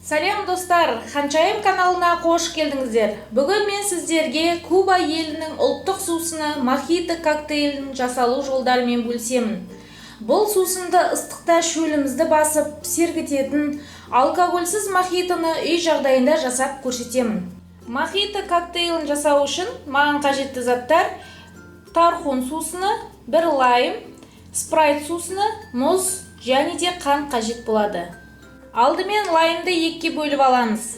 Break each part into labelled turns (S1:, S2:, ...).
S1: Сәлем, достар! Ханшайым каналына қош келдіңіздер. Бүгін мен сіздерге Куба елінің ұлттық сусыны мохито коктейлін жасалу жолдарымен бөлісемін. Бұл сусынды ыстықта шөлімізді басып, сергітетін алкогольсіз мохитоны үй жағдайында жасап көрсетемін. Мохито коктейлін жасау үшін маған қажетті заттар: тархун сусыны, бір лайм, спрайт сусыны, мұз және де қант қажет болады. Алдымен лаймды екіге бөліп аламыз.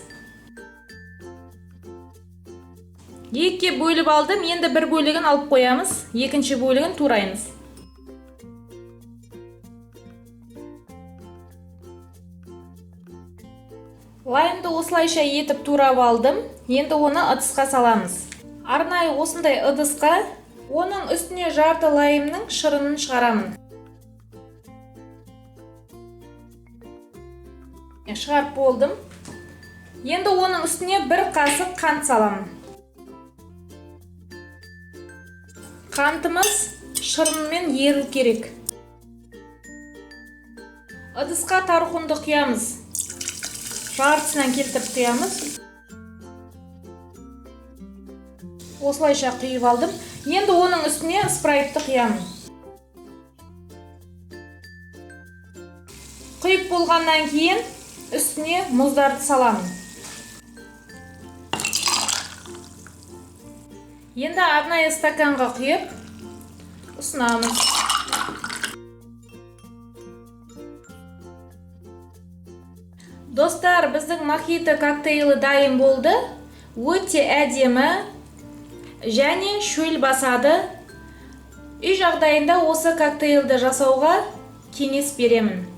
S1: Екіге бөліп алдым, енді бір бөлігін алып қоямыз, екінші бөлігін тураймыз. Лаймды осылайша етіп турап алдым, енді оны ыдысқа саламыз. Арнайы осындай ыдысқа оның үстіне жарты лаймның шырынын шығарамын. Шығарып болдым. Енді оның үстіне бір қасық қант саламын. Қантымыз шырынмен еру керек. Ыдысқа тархунды құямыз. Жартысынан келтіріп құямыз. Осылайша құйып алдым. Енді оның үстіне спрайтты құямын. Құйып болғаннан кейін үстіне мұздарды саламын. Енді арнайы стаканға құйып ұсынамыз. Достар, біздің мохито коктейлі дайын болды. Өте әдемі және шөл басады. Үй жағдайында осы коктейлді жасауға кеңес беремін.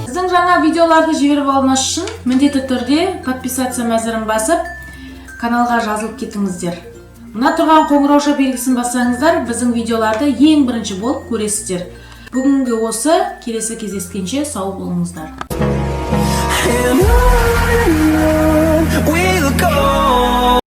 S2: Біздің жаңа видеоларды жіберіп алмас үшін міндетті түрде подписаться мәзірін басып, каналға жазылып кетіңіздер. Мына тұрған қоңырауша белгісін бассаңыздар, біздің видеоларды ең бірінші болып көресіздер. Бүгінгі осы, келесі кездескенше сау болыңыздар.
S3: And on we'll go.